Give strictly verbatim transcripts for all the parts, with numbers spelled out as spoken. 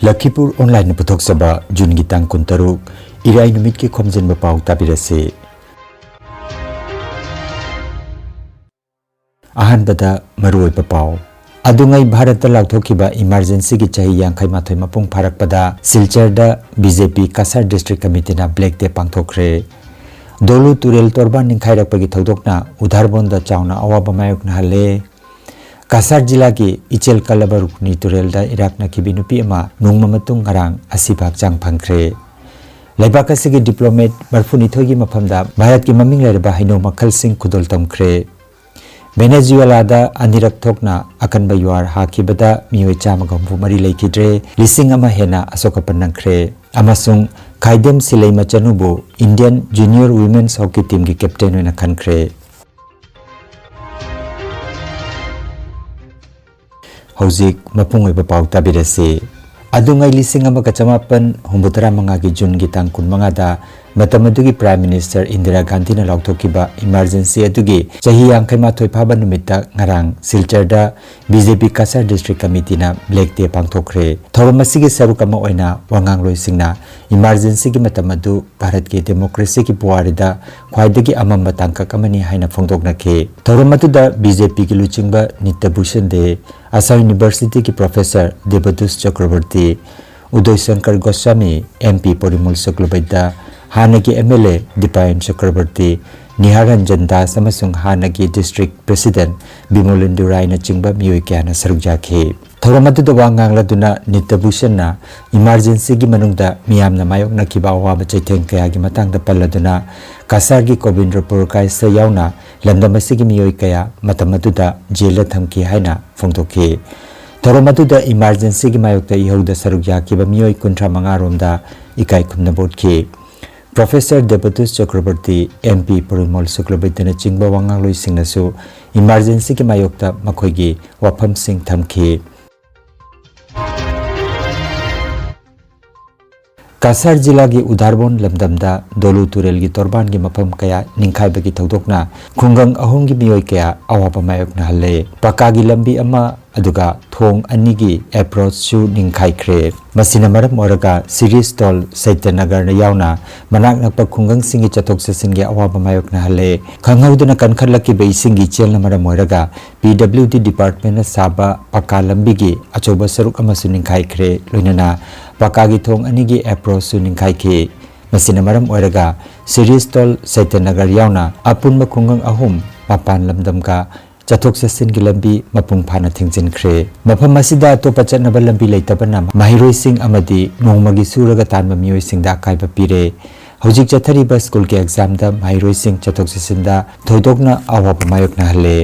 ꯂꯈꯤꯄꯨꯔ ꯑꯣꯟꯂꯥꯏꯟꯅ ꯄꯨꯊꯣꯛꯆꯕ ꯖꯨꯟꯒꯤ ꯇꯥꯡ ꯀꯨꯟꯇꯔꯨꯛ, ꯏꯔꯥꯏ ꯅꯨꯃꯤꯠꯀꯤ ꯈꯣꯝꯖꯤꯟꯕ ꯄꯥꯎ ꯇꯥꯕꯤꯔꯁꯤ꯫ ꯑꯍꯥꯟꯕꯗ ꯃꯔꯨꯑꯣꯏꯕ ꯄꯥꯎ꯫ ꯑꯗꯨꯉꯩ ꯚꯥꯔꯠꯇ ꯂꯥꯎꯊꯣꯛꯈꯤꯕ ꯏꯃꯥꯔꯖꯦꯟꯁꯤꯒꯤ ꯆꯍꯤ ꯌꯥꯡꯈꯩ ꯃꯥꯊꯣꯏ ꯃꯄꯨꯡ ꯐꯥꯔꯛꯄꯗ ꯁꯤꯜꯆꯔꯗ ꯕꯤ ꯖꯦ ꯄꯤ ꯀꯁꯥꯔ ꯗꯤꯁꯇ꯭ꯔꯤꯛ ꯀꯃꯤꯇꯤꯅ ꯕ꯭ꯂꯦꯛ ꯗꯦ ꯄꯥꯡꯊꯣꯛꯈ꯭ꯔꯦ꯫ ꯗꯣꯂꯨ ꯇꯨꯔꯦꯜ ꯇꯣꯔꯕꯥꯟ ꯅꯤꯡꯈꯥꯏꯔꯛꯄꯒꯤ ꯊꯧꯗꯣꯛꯅ ꯎꯙꯥꯔꯕꯣꯟꯗ ꯆꯥꯎꯅ ꯑꯋꯥꯕ ꯃꯥꯌꯣꯛꯅꯍꯜꯂꯦ꯫ ꯀꯁꯥꯔ ꯖꯤꯂꯥꯒꯤ ꯏꯆꯦꯜ ꯀꯜꯂꯕ ꯔꯨꯛꯅꯤ ꯇꯨꯔꯦꯜꯗ ꯏꯔꯥꯛꯅꯈꯤꯕꯤ ꯅꯨꯄꯤ ꯑꯃ ꯅꯣꯡꯃ ꯃꯇꯨꯡ ꯉꯔꯥꯡ ꯑꯁꯤꯕ ꯍꯛꯆꯥꯡ ꯐꯪꯈ꯭ꯔꯦ꯫ ꯂꯩꯕꯥꯛ ꯑꯁꯤꯒꯤ ꯗꯤꯄ꯭ꯂꯣꯃꯦꯠ ꯃꯔꯤꯐꯨꯅꯤꯊꯣꯏꯒꯤ ꯃꯐꯝꯗ ꯚꯥꯔꯠꯀꯤ ꯃꯃꯤꯡ ꯂꯩꯔꯕ ꯍꯩꯅꯧ ꯃꯈꯜꯁꯤꯡ ꯈꯨꯗꯣꯜ ꯇꯝꯈ꯭ꯔꯦ꯫ ꯚꯦꯅꯦꯖꯨꯋꯦꯂꯥꯗ ꯑꯅꯤꯔꯛ ꯊꯣꯛꯅ ꯑꯀꯟꯕ ꯌꯨꯍꯥꯔ ꯍꯥꯈꯤꯕꯗ ꯃꯤꯑꯣꯏ ꯆꯥꯝꯃꯒ ꯍꯨꯝꯐꯨ ꯃꯔꯤ ꯂꯩꯈꯤꯗ꯭ꯔꯦ, ꯂꯤꯁꯤꯡ ꯑꯃ ꯍꯦꯟꯅ ꯑꯁꯣꯛ ꯑꯄꯟ ꯅꯪꯈ꯭ꯔꯦ꯫ ꯑꯃꯁꯨꯡ ꯈꯥꯏꯗꯦꯝ ꯁꯤꯂꯩꯃꯆꯅꯨꯕꯨ ꯏꯟꯗꯤꯌꯟ ꯖꯨꯅꯤꯌꯔ ꯋꯤꯃꯦꯟꯁ ꯍꯣꯀꯤ ꯇꯤꯝꯒꯤ ꯀꯦꯞꯇꯦꯟ ꯑꯣꯏꯅ ꯈꯟꯈ꯭ꯔꯦ꯫ ꯍꯧꯖꯤꯛ ꯃꯄꯨꯡ ꯑꯣꯏꯕ ꯄꯥꯎ ꯇꯥꯕꯤꯔꯁꯤ꯫ ꯑꯗꯨꯉꯩ ꯂꯤꯁꯤꯡ ꯑꯃꯒ ꯆꯃꯥꯄꯟ ꯍꯨꯝꯐꯨꯇꯔꯥ ꯃꯉꯥꯒꯤ ꯖꯨꯟꯒꯤ ꯇꯥꯡ ꯀꯨꯟꯃꯉꯥꯗ ꯃꯇꯝ ꯑꯗꯨꯒꯤ ꯄ꯭ꯔꯥꯏꯝ ꯃꯤꯅꯤꯁꯇꯔ ꯏꯟꯗꯤꯔꯥ ꯒꯥꯟꯙꯤꯅ ꯂꯥꯎꯊꯣꯛꯈꯤꯕ ꯏꯃꯥꯔꯖꯦꯟꯁꯤ ꯑꯗꯨꯒꯤ ꯆꯍꯤ ꯌꯥꯡꯈꯩ ꯃꯥꯊꯣꯏ ꯐꯥꯕ ꯅꯨꯃꯤꯠꯇ ꯉꯔꯥꯡ ꯁꯤꯜꯆꯔꯗ ꯕꯤ ꯖꯦ ꯄꯤ ꯀꯁꯥꯔ ꯗꯤꯁꯇ꯭ꯔꯤꯛ ꯀꯃꯤꯇꯤꯅ ꯕ꯭ꯂꯦꯛ ꯗꯦ ꯄꯥꯡꯊꯣꯛꯈ꯭ꯔꯦ꯫ ꯊꯧꯔꯝ ꯑꯁꯤꯒꯤ ꯁꯔꯨꯛ ꯑꯃ ꯑꯣꯏꯅ ꯋꯥꯉꯥꯡꯂꯣꯏꯁꯤꯡꯅ ꯏꯃꯥꯔꯖꯦꯟꯁꯤꯒꯤ ꯃꯇꯝ ꯑꯗꯨ ꯚꯥꯔꯠꯀꯤ ꯗꯦꯃꯣꯀ꯭ꯔꯦꯁꯤꯒꯤ ꯄꯨꯋꯥꯔꯤꯗ ꯈ꯭ꯋꯥꯏꯗꯒꯤ ꯑꯃꯝꯕ ꯇꯥꯡꯀꯛ ꯑꯃꯅꯤ ꯍꯥꯏꯅ ꯐꯣꯡꯗꯣꯛꯅꯈꯤ꯫ ꯊꯧꯔꯝ ꯑꯗꯨꯗ ꯕꯤ ꯖꯦ ꯄꯤꯒꯤ ꯂꯨꯆꯤꯡꯕ ꯅꯤꯇ꯭ꯌ ꯚꯨꯁꯟ ꯗꯦ, ꯑꯁꯥ ꯌꯨꯅꯤꯚꯔꯁꯤꯇꯤꯒꯤ professor ꯗꯦꯕꯗꯨꯁ ꯆꯀ꯭ꯔꯕꯔꯇꯤ, ꯎꯗꯣꯏ Shankar Goswami, M P ꯄꯣꯔꯤꯃꯣꯜ ꯁꯨꯀ꯭ꯂꯕꯩꯗ꯭ꯌ, ꯍꯥꯟꯅꯒꯤ ꯑꯦꯝ ꯑꯦꯜ ꯑꯦ ꯗꯤꯄꯥꯌꯟ ꯆꯀ꯭ꯔꯕꯔꯇꯤ, ꯅꯤꯍꯥꯔꯟꯖꯟ ꯗꯥꯁ ꯑꯃꯁꯨꯡ ꯍꯥꯟꯅꯒꯤ ꯗꯤꯁꯇ꯭ꯔꯤꯛ ꯄ꯭ꯔꯦꯁꯤꯗꯦꯟꯠ ꯕꯤꯃꯣꯂꯦꯟꯗꯨ ꯔꯥꯏꯅꯆꯤꯡꯕ ꯃꯤꯑꯣꯏ ꯀꯌꯥꯅ ꯁꯔꯨꯛ ꯌꯥꯈꯤ꯫ ꯊꯧꯔꯝ ꯑꯗꯨꯗ ꯋꯥ ꯉꯥꯡꯂꯗꯨꯅ ꯅꯤꯇ꯭ꯌ ꯚꯨꯁꯟꯅ ꯏꯃꯥꯔꯖꯦꯟꯁꯤꯒꯤ ꯃꯅꯨꯡꯗ ꯃꯤꯌꯥꯝꯅ ꯃꯥꯌꯣꯛꯅꯈꯤꯕ ꯑꯋꯥꯕ ꯆꯩꯊꯦꯡ ꯀꯌꯥꯒꯤ ꯃꯇꯥꯡꯗ ꯄꯜꯂꯗꯨꯅ ꯀꯁꯥꯔꯒꯤ ꯒꯣꯕꯤꯟꯗ꯭ꯔꯄꯨꯔ ꯀꯥꯏꯁ ꯌꯥꯎꯅ ꯂꯝꯗꯝ ꯑꯁꯤꯒꯤ ꯃꯤꯑꯣꯏ ꯀꯌꯥ ꯃꯇꯝ ꯑꯗꯨꯗ ꯖꯦꯜꯗ ꯊꯝꯈꯤ ꯍꯥꯏꯅ ꯐꯣꯡꯗꯣꯛꯈꯤ꯫ ꯊꯧꯔꯝ ꯑꯗꯨꯗ ꯏꯃꯥꯔꯖꯦꯟꯁꯤꯒꯤ ꯃꯥꯌꯣꯛꯇ ꯏꯍꯧꯗ ꯁꯔꯨꯛ ꯌꯥꯈꯤꯕ ꯃꯤꯑꯣꯏ ꯀꯨꯟꯊ꯭ꯔꯥ ꯃꯉꯥ ꯔꯣꯝꯗ ꯏꯀꯥꯏ ꯈꯨꯝꯅꯕ ꯎꯠꯈꯤ꯫ ꯄ꯭ꯔꯣꯐꯦꯁꯔ ꯗꯦꯕꯗꯨꯁ ꯆꯀ꯭ꯔꯕꯔꯇꯤ, ꯑꯦꯝ ꯄꯤ ꯄꯣꯔꯤꯃꯣꯜ ꯁꯨꯀ꯭ꯂꯕꯩꯗ꯭ꯌꯅꯆꯤꯡꯕ ꯋꯥꯉꯥꯡꯂꯣꯏꯁꯤꯡꯅꯁꯨ ꯏꯃꯥꯔꯖꯦꯟꯁꯤꯒꯤ ꯃꯥꯌꯣꯛꯇ ꯃꯈꯣꯏꯒꯤ ꯋꯥꯐꯝꯁꯤꯡ ꯊꯝꯈꯤ꯫ ꯀꯁꯥꯔ ꯖꯤꯂꯥꯒꯤ ꯎꯙꯥꯔꯕꯣꯟ ꯂꯝꯗꯝꯗ ꯗꯣꯂꯨ ꯇꯨꯔꯦꯜꯒꯤ ꯇꯣꯔꯕꯥꯟꯒꯤ ꯃꯐꯝ ꯀꯌꯥ ꯅꯤꯡꯈꯥꯏꯕꯒꯤ ꯊꯧꯗꯣꯛꯅ ꯈꯨꯡꯒꯪ ꯑꯍꯨꯝꯒꯤ ꯃꯤꯑꯣꯏ ꯀꯌꯥ ꯑꯋꯥꯕ ꯃꯥꯌꯣꯛꯅꯍꯜꯂꯦ꯫ ꯄꯀꯥꯒꯤ ꯂꯝꯕꯤ ꯑꯃ ꯑꯗꯨꯒ ꯊꯣꯡ ꯑꯅꯤꯒꯤ ꯑꯦꯄ꯭ꯔꯣꯆꯁꯨ ꯅꯤꯡꯈꯥꯏꯈ꯭ꯔꯦ꯫ ꯃꯁꯤꯅ ꯃꯔꯝ ꯑꯣꯏꯔꯒ ꯁꯤꯔꯤ ꯁ꯭ꯇꯣꯜ, ꯁꯩꯇ꯭ꯌꯅꯒꯔꯅ ꯌꯥꯎꯅ ꯃꯅꯥꯛ ꯅꯛꯄ ꯈꯨꯡꯒꯪꯁꯤꯡꯒꯤ ꯆꯠꯊꯣꯛ ꯆꯠꯁꯤꯟꯒꯤ ꯑꯋꯥꯕ ꯃꯥꯌꯣꯛꯅꯍꯜꯂꯦ꯫ ꯈꯪꯍꯧꯗꯅ ꯀꯟꯈꯠꯂꯛꯈꯤꯕ ꯏꯁꯤꯡꯒꯤ ꯏꯆꯦꯜꯅ ꯃꯔꯝ ꯑꯣꯏꯔꯒ ꯄꯤ ꯗꯕ꯭ꯂꯤꯎ ꯗꯤ ꯗꯤꯄꯥꯔꯠꯃꯦꯟꯅ ꯁꯥꯕ ꯄꯀꯥ ꯂꯝꯕꯤꯒꯤ ꯑꯆꯧꯕ ꯁꯔꯨꯛ ꯑꯃꯁꯨ ꯅꯤꯡꯈꯥꯏꯈ꯭ꯔꯦ, ꯂꯣꯏꯅꯅ ꯄꯀꯥꯒꯤ ꯊꯣꯡ ꯑꯅꯤꯒꯤ ꯑꯦꯄ꯭ꯔꯣꯆꯁꯨ ꯅꯤꯡꯈꯥꯏꯈꯤ꯫ ꯃꯁꯤꯅ ꯃꯔꯝ ꯑꯣꯏꯔꯒ ꯁꯤꯔꯤ ꯁ꯭ꯇꯣꯜ, ꯁꯩꯇ꯭ꯌꯅꯒꯔ ꯌꯥꯎꯅ ꯑꯄꯨꯟꯕ ꯈꯨꯡꯒꯪ ꯑꯍꯨꯝ ꯃꯄꯥꯟ ꯂꯝꯗꯝꯒ ꯆꯠꯊꯣꯛ ꯆꯠꯁꯤꯟꯒꯤ ꯂꯝꯕꯤ ꯃꯄꯨꯡ ꯐꯥꯅ ꯊꯤꯡꯖꯤꯟꯈ꯭ꯔꯦ꯫ ꯃꯐꯝ ꯑꯁꯤꯗ ꯑꯇꯣꯞꯄ ꯆꯠꯅꯕ ꯂꯝꯕꯤ ꯂꯩꯇꯕꯅ ꯃꯍꯩꯔꯣꯏꯁꯤꯡ ꯑꯃꯗꯤ ꯅꯣꯡꯃꯒꯤ ꯁꯨꯔꯒ ꯇꯥꯟꯕ ꯃꯤꯑꯣꯏꯁꯤꯡꯗ ꯑꯀꯥꯏꯕ ꯄꯤꯔꯦ꯫ ꯍꯧꯖꯤꯛ ꯆꯠꯊꯔꯤꯕ ꯁ꯭ꯀꯨꯜꯒꯤ ꯑꯦꯛꯖꯥꯝꯗ ꯃꯍꯩꯔꯣꯏꯁꯤꯡ ꯆꯠꯊꯣꯛ ꯆꯠꯁꯤꯟꯗ ꯊꯣꯏꯗꯣꯛꯅ ꯑꯋꯥꯕ ꯃꯥꯌꯣꯛꯅꯍꯜꯂꯦ꯫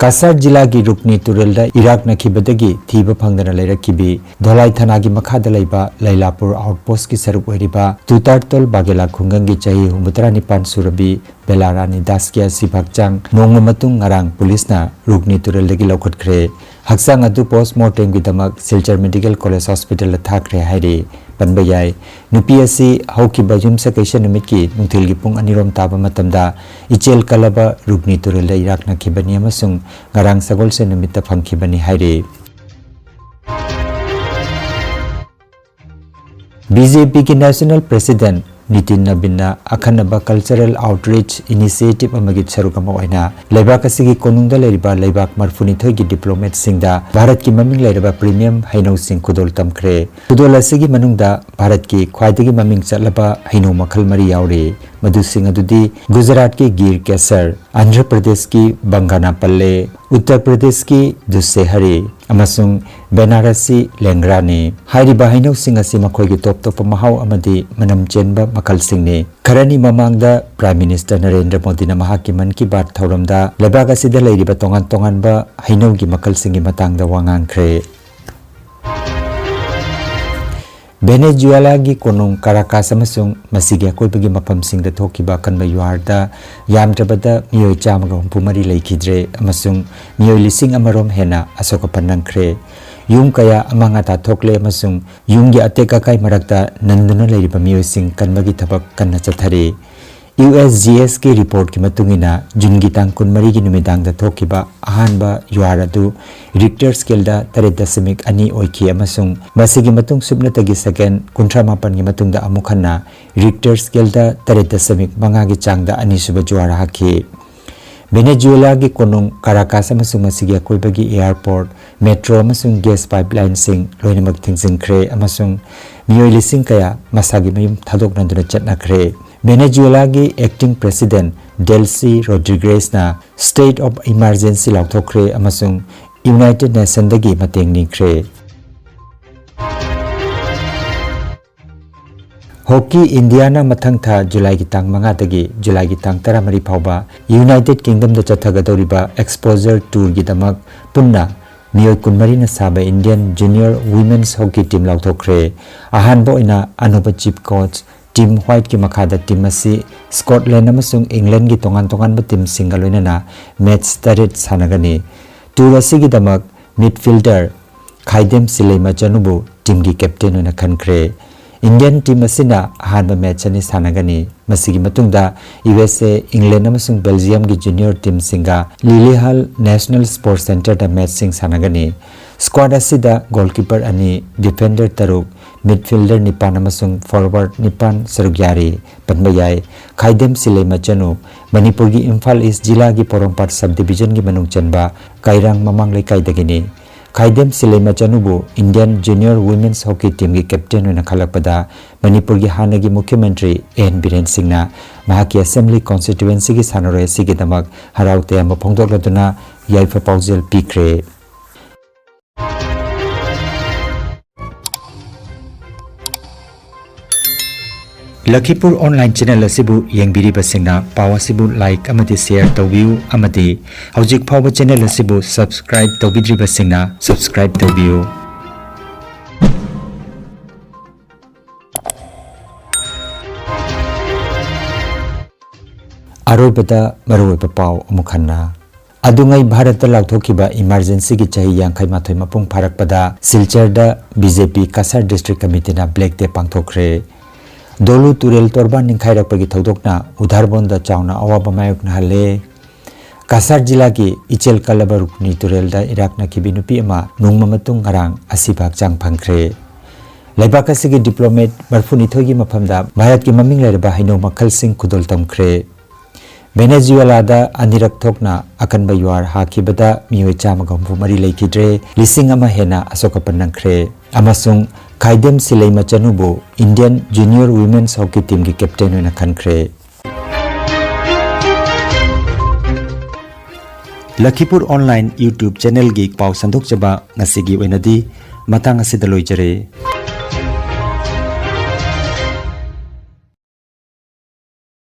ꯀꯁꯥꯔ ꯖꯤꯂꯥꯒꯤ ꯔꯨꯛꯅꯤ ꯇꯨꯔꯦꯜꯗ ꯏꯔꯥꯛꯅꯈꯤꯕꯗꯒꯤ ꯊꯤꯕ ꯐꯪꯗꯅ ꯂꯩꯔꯛꯈꯤꯕꯤ ꯙꯣꯂꯥꯏ ꯊꯥꯅꯥꯒꯤ ꯃꯈꯥꯗ ꯂꯩꯕ ꯂꯩꯂꯥꯄꯨꯔ ꯑꯥꯎꯠꯄꯣꯁꯀꯤ ꯁꯔꯨꯛ ꯑꯣꯏꯔꯤꯕ ꯇꯨꯇꯥꯔꯇꯣꯜ ꯕꯥꯒꯦꯂꯥ ꯈꯨꯡꯒꯪꯒꯤ ꯆꯍꯤ ꯍꯨꯝꯐꯨꯇꯔꯥ ꯅꯤꯄꯥꯟ ꯁꯨꯔꯕꯤ ꯕꯦꯂꯥ ꯔꯥꯅꯤ ꯗꯥꯁꯀꯤ ꯑꯁꯤꯕ ꯍꯛꯆꯥꯡ ꯅꯣꯡꯃ ꯃꯇꯨꯡ ꯉꯔꯥꯡ ꯄꯨꯂꯤꯁꯅ ꯔꯨꯛꯅꯤ ꯇꯨꯔꯦꯜꯗꯒꯤ ꯂꯧꯈꯠꯈ꯭ꯔꯦ꯫ ꯍꯛꯆꯥꯡ ꯑꯗꯨ ꯄꯣꯁꯃꯣꯔꯇꯦꯝꯒꯤꯗꯃꯛ ꯁꯤꯜꯆꯔ ꯃꯦꯗꯤꯀꯦꯜ ꯀꯣꯂꯦꯖ ꯍꯣꯁꯄꯤꯇꯥꯜꯗ ꯊꯥꯈ꯭ꯔꯦ ꯍꯥꯏꯔꯤ꯫ ꯄꯟꯕ ꯌꯥꯏ, ꯅꯨꯄꯤ ꯑꯁꯤ ꯍꯧꯈꯤꯕ ꯌꯨꯝꯁꯀꯩꯁ ꯅꯨꯃꯤꯠꯀꯤ ꯅꯨꯡꯊꯤꯜꯒꯤ ꯄꯨꯡ ꯑꯅꯤꯔꯣꯝ ꯇꯥꯕ ꯃꯇꯝꯗ ꯏꯆꯦꯜ ꯀꯜꯂꯕ ꯔꯨꯛꯅꯤ ꯇꯨꯔꯦꯜꯗ ꯏꯔꯥꯛꯅꯈꯤꯕꯅꯤ ꯑꯃꯁꯨꯡ ꯉꯔꯥꯡ ꯁꯒꯣꯜꯁꯦꯟ ꯅꯨꯃꯤꯠꯇ ꯐꯪꯈꯤꯕꯅꯤ ꯍꯥꯏꯔꯤ꯫ ꯕꯤ ꯖꯦ ꯄꯤꯒꯤ ꯅꯦꯁꯅꯦꯜ ꯄ꯭ꯔꯦꯁꯤꯗꯦꯟꯠ ꯅꯤꯇꯤꯟ ꯅꯕꯤꯟꯅ ꯑꯈꯟꯅꯕ ꯀꯜꯆꯔꯦꯜ ꯑꯥꯎꯠꯔꯤꯆ ꯏꯅꯤꯁꯤꯌꯦꯇꯤꯚ ꯑꯃꯒꯤ ꯁꯔꯨꯛ ꯑꯃ ꯑꯣꯏꯅ ꯂꯩꯕꯥꯛ ꯑꯁꯤꯒꯤ ꯀꯣꯅꯨꯡꯗ ꯂꯩꯔꯤꯕ ꯂꯩꯕꯥꯛ ꯃꯔꯤꯐꯨꯅꯤꯊꯣꯏꯒꯤ ꯗꯤꯄ꯭ꯂꯣꯃꯦꯠꯁꯤꯡꯗ ꯚꯥꯔꯠꯀꯤ ꯃꯃꯤꯡ ꯂꯩꯔꯕ ꯄ꯭ꯔꯤꯃꯤꯌꯝ ꯍꯩꯅꯧꯁꯤꯡ ꯈꯨꯗꯣꯜ ꯇꯝꯈ꯭ꯔꯦ꯫ ꯈꯨꯗꯣꯜ ꯑꯁꯤꯒꯤ ꯃꯅꯨꯡꯗ ꯚꯥꯔꯠꯀꯤ ꯈ꯭ꯋꯥꯏꯗꯒꯤ ꯃꯃꯤꯡ ꯆꯠꯂꯕ ꯍꯩꯅꯧ ꯃꯈꯜ ꯃꯔꯤ ꯌꯥꯎꯔꯤ꯫ ꯃꯗꯨꯁꯤꯡ ꯑꯗꯨꯗꯤ ꯒꯨꯖꯔꯥꯠꯀꯤ ꯒꯤꯔ ꯀꯦꯁꯔ, ꯑꯟꯙ꯭ꯔ ꯄ꯭ꯔꯗꯦꯁꯀꯤ ꯕꯪꯒꯥꯅꯥꯄꯜꯂꯦ, ꯎꯠꯇꯔ ꯄ꯭ꯔꯗꯦꯁꯀꯤ ꯗꯨꯁꯦꯍꯔꯤ ꯑꯃꯁꯨꯡ ꯕꯦꯅꯥꯔꯁꯤ ꯂꯦꯡꯒ꯭ꯔꯥꯅꯤ꯫ ꯍꯥꯏꯔꯤꯕ ꯍꯩꯅꯧꯁꯤꯡ ꯑꯁꯤ ꯃꯈꯣꯏꯒꯤ ꯇꯣꯞ ꯇꯣꯞꯄ ꯃꯍꯥꯎ ꯑꯃꯗꯤ ꯃꯅꯝ ꯆꯦꯟꯕ ꯃꯈꯜꯁꯤꯡꯅꯤ꯫ ꯈꯔꯅꯤ ꯃꯃꯥꯡꯗ ꯄ꯭ꯔꯥꯏꯝ ꯃꯤꯅꯤꯁꯇꯔ ꯅꯔꯦꯟꯗ꯭ꯔ ꯃꯣꯗꯤꯅ ꯃꯍꯥꯛꯀꯤ ꯃꯟ ꯀꯤ ꯕꯥꯠ ꯊꯧꯔꯝꯗ ꯂꯩꯕꯥꯛ ꯑꯁꯤꯗ ꯂꯩꯔꯤꯕ ꯇꯣꯉꯥꯟ ꯇꯣꯉꯥꯟꯕ ꯍꯩꯅꯧꯒꯤ ꯃꯈꯜꯁꯤꯡꯒꯤ ꯃꯇꯥꯡꯗ ꯋꯥ ꯉꯥꯡꯈ꯭ꯔꯦ꯫ ꯚꯦꯅꯦꯖꯨꯋꯦꯂꯥꯒꯤ ꯀꯣꯅꯨꯡ ꯀꯥꯔꯥꯀꯥꯁ ꯑꯃꯁꯨꯡ ꯃꯁꯤꯒꯤ ꯑꯀꯣꯏꯕꯒꯤ ꯃꯐꯝꯁꯤꯡꯗ ꯊꯣꯛꯈꯤꯕ ꯑꯀꯟꯕ ꯌꯨꯍꯥꯔꯗ ꯌꯥꯝꯗ꯭ꯔꯕꯗ ꯃꯤꯑꯣꯏ ꯆꯥꯝꯃꯒ ꯍꯨꯝꯐꯨ ꯃꯔꯤ ꯂꯩꯈꯤꯗ꯭ꯔꯦ ꯑꯃꯁꯨꯡ ꯃꯤꯑꯣꯏ ꯂꯤꯁꯤꯡ ꯑꯃꯔꯣꯝ ꯍꯦꯟꯅ ꯑꯁꯣꯛ ꯑꯄꯟ ꯅꯪꯈ꯭ꯔꯦ꯫ ꯌꯨꯝ ꯀꯌꯥ ꯑꯃꯥꯡ ꯑꯇꯥ ꯊꯣꯛꯂꯦ ꯑꯃꯁꯨꯡ ꯌꯨꯝꯒꯤ ꯑꯇꯦꯛ ꯑꯀꯥꯏ ꯃꯔꯛꯇ ꯅꯟꯗꯨꯅ ꯂꯩꯔꯤꯕ ꯃꯤꯑꯣꯏꯁꯤꯡ ꯀꯟꯕꯒꯤ ꯊꯕꯛ ꯀꯟꯅ ꯆꯠꯊꯔꯤ꯫ ꯌꯨ ꯑꯦꯁ ꯖꯤ ꯑꯦꯁꯀꯤ ꯔꯤꯄꯣꯔꯠꯀꯤ ꯃꯇꯨꯡ ꯏꯟꯅ, ꯖꯨꯟꯒꯤ ꯇꯥꯡ ꯀꯨꯟꯃꯔꯤꯒꯤ ꯅꯨꯃꯤꯗꯥꯡꯗ ꯊꯣꯛꯈꯤꯕ ꯑꯍꯥꯟꯕ ꯌꯨꯍꯥꯔ ꯑꯗꯨ ꯔꯤꯛꯇꯔ ꯁ꯭ꯀꯦꯜꯗ ꯇꯔꯦꯠ ꯗꯁꯃꯤꯛ ꯑꯅꯤ ꯑꯣꯏꯈꯤ, ꯑꯃꯁꯨꯡ ꯃꯁꯤꯒꯤ ꯃꯇꯨꯡ ꯁꯨꯞꯅꯇꯒꯤ ꯁꯦꯀꯦꯟ ꯀꯨꯟꯊ꯭ꯔꯥ ꯃꯥꯄꯟꯒꯤ ꯃꯇꯨꯡꯗ ꯑꯃꯨꯛ ꯍꯟꯅ ꯔꯤꯛꯇꯔ ꯁ꯭ꯀꯦꯜꯗ ꯇꯔꯦꯠ ꯗꯁꯃꯤꯛ ꯃꯉꯥꯒꯤ ꯆꯥꯡꯗ ꯑꯅꯤꯁꯨꯕ ꯖꯨꯍꯥꯔ ꯍꯥꯈꯤ꯫ ꯚꯦꯅꯦꯖꯨꯋꯦꯂꯥꯒꯤ ꯀꯣꯅꯨꯡ ꯀꯥꯔꯥꯀꯥꯁ ꯑꯃꯁꯨꯡ ꯃꯁꯤꯒꯤ ꯑꯀꯣꯏꯕꯒꯤ ꯑꯦꯌꯔꯄꯣꯔꯠ, ꯃꯦꯇ꯭ꯔꯣ ꯑꯃꯁꯨꯡ ꯒꯦꯁ ꯄꯥꯏꯞꯂꯥꯏꯟꯁꯤꯡ ꯂꯣꯏꯅꯃꯛ ꯊꯤꯡꯖꯤꯟꯈ꯭ꯔꯦ, ꯑꯃꯁꯨꯡ ꯃꯤꯑꯣꯏ ꯂꯤꯁꯤꯡ ꯀꯌꯥ ꯃꯁꯥꯒꯤ ꯃꯌꯨꯝ ꯊꯥꯗꯣꯛꯅꯗꯨꯅ ꯆꯠꯅꯈ꯭ꯔꯦ꯫ ꯚꯦꯅꯦꯖꯨꯋꯦꯂꯥꯒꯤ ꯑꯦꯛꯇꯤꯡ ꯄ꯭ꯔꯦꯁꯤꯗꯦꯟꯠ ꯗꯦꯜꯁꯤ ꯔꯣꯗ꯭ꯔꯤꯒ꯭ꯔꯦꯁꯅ State of Emergency ꯂꯥꯎꯊꯣꯛꯈ꯭ꯔꯦ ꯑꯃꯁꯨꯡ ꯌꯨꯅꯥꯏꯇꯦꯗ ꯅꯦꯁꯟꯗꯒꯤ ꯃꯇꯦꯡ ꯅꯤꯈ꯭ꯔꯦ꯫ ꯍꯣꯀꯤ ꯏꯟꯗꯤꯌꯥꯅ ꯃꯊꯪ ꯊꯥ ꯖꯨꯂꯥꯏꯒꯤ ꯇꯥꯡ ꯃꯉꯥꯗꯒꯤ ꯖꯨꯂꯥꯏꯒꯤ ꯇꯥꯡ ꯇꯔꯥꯃꯔꯤ ꯐꯥꯎꯕ ꯌꯨꯅꯥꯏꯇꯦꯗ ꯀꯤꯡꯗꯝꯗ ꯆꯠꯊꯒꯗꯧꯔꯤꯕ ꯑꯦꯛꯁꯄꯣꯖꯔ ꯇꯨꯔꯒꯤꯗꯃꯛ ꯄꯨꯟꯅ ꯃꯤꯑꯣꯏ ꯀꯨꯟꯃꯔꯤꯅ ꯁꯥꯕ Indian junior women's hockey team ꯂꯥꯎꯊꯣꯛꯈ꯭ꯔꯦ꯫ ꯑꯍꯥꯟꯕ ꯑꯣꯏꯅ ꯑꯅꯧꯕ ꯆꯤꯐ ꯀꯣꯆ ꯇꯤꯝ ꯋꯥꯏꯠꯀꯤ ꯃꯈꯥꯗ ꯇꯤꯝ ꯑꯁꯤ ꯁ꯭ꯀꯣꯠꯂꯦꯟꯗ ꯑꯃꯁꯨꯡ ꯏꯪꯂꯦꯟꯗꯒꯤ ꯇꯣꯉꯥꯟ ꯇꯣꯉꯥꯟꯕ ꯇꯤꯝꯁꯤꯡꯒ ꯂꯣꯏꯅꯅ ꯃꯦꯆ ꯇꯔꯦꯠ ꯁꯥꯟꯅꯒꯅꯤ꯫ ꯇꯨꯔ ꯑꯁꯤꯒꯤꯗꯃꯛ ꯃꯤꯗꯐꯤꯜꯗꯔ ꯈꯥꯏꯗꯦꯝ ꯁꯤꯂꯩꯃꯆꯅꯨꯕꯨ ꯇꯤꯝꯒꯤ ꯀꯦꯞꯇꯦꯟ ꯑꯣꯏꯅ ꯈꯟꯈ꯭ꯔꯦ꯫ ꯏꯟꯗꯤꯌꯟ ꯇꯤꯝ ꯑꯁꯤꯅ ꯑꯍꯥꯟꯕ ꯃꯦꯆ ꯑꯅꯤ ꯁꯥꯟꯅꯒꯅꯤ꯫ ꯃꯁꯤꯒꯤ ꯃꯇꯨꯡꯗ ꯌꯨ ꯑꯦꯁ ꯑꯦ, ꯏꯪꯂꯦꯟꯗ ꯑꯃꯁꯨꯡ ꯕꯦꯜꯖꯤꯌꯝꯒꯤ ꯖꯨꯅꯤꯌꯔ ꯇꯤꯝꯁꯤꯡꯒ ꯂꯤꯂꯤꯍꯥꯜ ꯅꯦꯁꯅꯦꯜ ꯁ꯭ꯄꯣꯔꯠꯁ ꯁꯦꯟꯇꯔꯗ ꯃꯦꯆꯁꯤꯡ ꯁꯥꯟꯅꯒꯅꯤ꯫ ꯁ꯭ꯀ꯭ꯋꯥꯗ ꯑꯁꯤꯗ ꯒꯣꯜꯀꯤꯄꯔ ꯑꯅꯤ, ꯗꯤꯐꯦꯟꯗꯔ ꯇꯔꯨꯛ, ꯃꯤꯗꯐꯤꯜꯗꯔ ꯅꯤꯄꯥꯟ ꯑꯃꯁꯨꯡ ꯐꯣꯔꯋꯥꯔꯗ ꯅꯤꯄꯥꯟ ꯁꯔꯨꯛ ꯌꯥꯔꯤ꯫ ꯄꯟꯕ ꯌꯥꯏ꯫ ꯈꯥꯏꯗꯦꯝ ꯁꯤꯂꯩꯃꯆꯅꯨ ꯃꯅꯤꯄꯨꯔꯒꯤ ꯏꯝꯐꯥꯜ ꯏꯁ ꯖꯤꯂꯥꯒꯤ ꯄꯣꯔꯣꯝꯄꯥꯠ ꯁꯕ ꯗꯤꯕꯤꯖꯟꯒꯤ ꯃꯅꯨꯡ ꯆꯟꯕ ꯀꯩꯔꯥꯡ ꯃꯃꯥꯡ ꯂꯩꯀꯥꯏꯗꯒꯤꯅꯤ꯫ ꯈꯥꯏꯗꯦꯝ ꯁꯤꯂꯩꯃꯆꯅꯨꯕꯨ ꯏꯟꯗꯤꯌꯟ ꯖꯨꯅꯤꯌꯔ ꯋꯤꯃꯦꯟꯁ ꯍꯣꯀꯤ ꯇꯤꯝꯒꯤ ꯀꯦꯞꯇꯦꯟ ꯑꯣꯏꯅ ꯈꯜꯂꯛꯄꯗ ꯃꯅꯤꯄꯨꯔꯒꯤ ꯍꯥꯟꯅꯒꯤ ꯃꯨꯈ꯭ꯌ ꯃꯟꯇ꯭ꯔꯤ ꯑꯦꯟ ꯕꯤꯔꯦꯟ ꯁꯤꯡꯅ ꯃꯍꯥꯛꯀꯤ ꯑꯁꯦꯝꯕ꯭ꯂꯤ ꯀꯣꯟꯁꯇꯤꯇ꯭ꯋꯦꯟꯁꯤꯒꯤ ꯁꯥꯟꯅꯔꯣꯏ ꯑꯁꯤꯒꯤꯗꯃꯛ ꯍꯔꯥꯎ ꯇꯌꯥꯝꯕ ꯐꯣꯡꯗꯣꯛꯂꯗꯨꯅ ꯌꯥꯏꯐ ꯄꯥꯎꯖꯦꯜ ꯄꯤꯈ꯭ꯔꯦ꯫ ꯂꯈꯤꯄꯨꯔ ꯑꯣꯟꯂꯥꯏꯟ ꯆꯦꯅꯦꯜ ꯑꯁꯤꯕꯨ ꯌꯦꯡꯕꯤꯔꯤꯕꯁꯤꯡꯅ ꯄꯥꯎ ꯑꯁꯤꯕꯨ ꯂꯥꯏꯛ ꯑꯃꯗꯤ ꯁꯦꯌꯔ ꯇꯧꯕꯤꯌꯨ, ꯑꯃꯗꯤ ꯍꯧꯖꯤꯛ ꯐꯥꯎꯕ ꯆꯦꯅꯦꯜ ꯑꯁꯤꯕꯨ ꯁꯕꯁꯀ꯭ꯔꯥꯏꯕ ꯇꯧꯕꯤꯗ꯭ꯔꯤꯕꯁꯤꯡꯅ ꯁꯕꯁꯀ꯭ꯔꯥꯏꯕ ꯇꯧꯕꯤꯌꯨ꯫ ꯑꯔꯣꯏꯕꯗ ꯃꯔꯨꯑꯣꯏꯕ ꯄꯥꯎ ꯑꯃꯨꯛ ꯍꯟꯅ꯫ ꯑꯗꯨꯉꯩ ꯚꯥꯔꯠꯇ ꯂꯥꯎꯊꯣꯛꯈꯤꯕ ꯏꯃꯥꯔꯖꯦꯟꯁꯤꯒꯤ ꯆꯍꯤ ꯌꯥꯡꯈꯩ ꯃꯥꯊꯣꯏ ꯃꯄꯨꯡ ꯐꯥꯔꯛꯄꯗ ꯁꯤꯜꯆꯔꯗ ꯕꯤ ꯖꯦ ꯄꯤ ꯀꯁꯥꯔ ꯗꯤꯁꯇ꯭ꯔꯤꯛ ꯀꯃꯤꯇꯤꯅ ꯕ꯭ꯂꯦꯛ ꯗꯦ ꯄꯥꯡꯊꯣꯛꯈ꯭ꯔꯦ꯫ ꯗꯣꯂꯨ ꯇꯨꯔꯦꯜ ꯇꯣꯔꯕꯥꯟ ꯅꯤꯡꯈꯥꯏꯔꯛꯄꯒꯤ ꯊꯧꯗꯣꯛꯅ ꯎꯙꯥꯔꯕꯣꯟꯗ ꯆꯥꯎꯅ ꯑꯋꯥꯕ ꯃꯥꯌꯣꯛꯅꯍꯜꯂꯦ꯫ ꯀꯁꯥꯔ ꯖꯤꯂꯥꯒꯤ ꯏꯆꯦꯜ ꯀꯜꯂꯕ ꯔꯨꯛꯅꯤ ꯇꯨꯔꯦꯜꯗ ꯏꯔꯥꯛꯅꯈꯤꯕꯤ ꯅꯨꯄꯤ ꯑꯃ ꯅꯣꯡꯃ ꯃꯇꯨꯡ ꯉꯔꯥꯡ ꯑꯁꯤꯕ ꯍꯛꯆꯥꯡ ꯐꯪꯈ꯭ꯔꯦ꯫ ꯂꯩꯕꯥꯛ ꯑꯁꯤꯒꯤ ꯗꯤꯄ꯭ꯂꯣꯃꯦꯠ ꯃꯔꯤꯐꯨꯅꯤꯊꯣꯏꯒꯤ ꯃꯐꯝꯗ ꯚꯥꯔꯠꯀꯤ ꯃꯃꯤꯡ ꯂꯩꯔꯕ ꯍꯩꯅꯧ ꯃꯈꯜꯁꯤꯡ ꯈꯨꯗꯣꯜ ꯇꯝꯈ꯭ꯔꯦ꯫ ꯚꯦꯅꯦꯖꯨꯋꯦꯂꯥꯗ ꯑꯅꯤꯔꯛ ꯊꯣꯛꯅ ꯑꯀꯟꯕ ꯌꯨꯍꯥꯔ ꯍꯥꯈꯤꯕꯗ ꯃꯤꯑꯣꯏ ꯆꯥꯝꯃꯒ ꯍꯨꯝꯐꯨ ꯃꯔꯤ ꯂꯩꯈꯤꯗ꯭ꯔꯦ, ꯂꯤꯁꯤꯡ ꯑꯃ ꯍꯦꯟꯅ ꯑꯁꯣꯛ ꯑꯄꯟ ꯅꯪꯈ꯭ꯔꯦ꯫ ꯑꯃꯁꯨꯡ ꯈꯥꯏꯗꯦꯝ ꯁꯤꯂꯩꯃ ꯆꯅꯨꯕꯨ Indian Junior Women's Hockey Teamꯒꯤ captain ꯑꯣꯏꯅ ꯈꯟꯈ꯭ꯔꯦ꯫ ꯂꯈꯤꯄꯨꯔ online YouTube channelꯒꯤ ꯄꯥꯎ ꯁꯟꯗꯣꯛꯆꯕ ꯉꯁꯤꯒꯤ ꯑꯣꯏꯅꯗꯤ ꯃꯇꯥꯡ ꯑꯁꯤꯗ ꯂꯣꯏꯖꯔꯦ꯫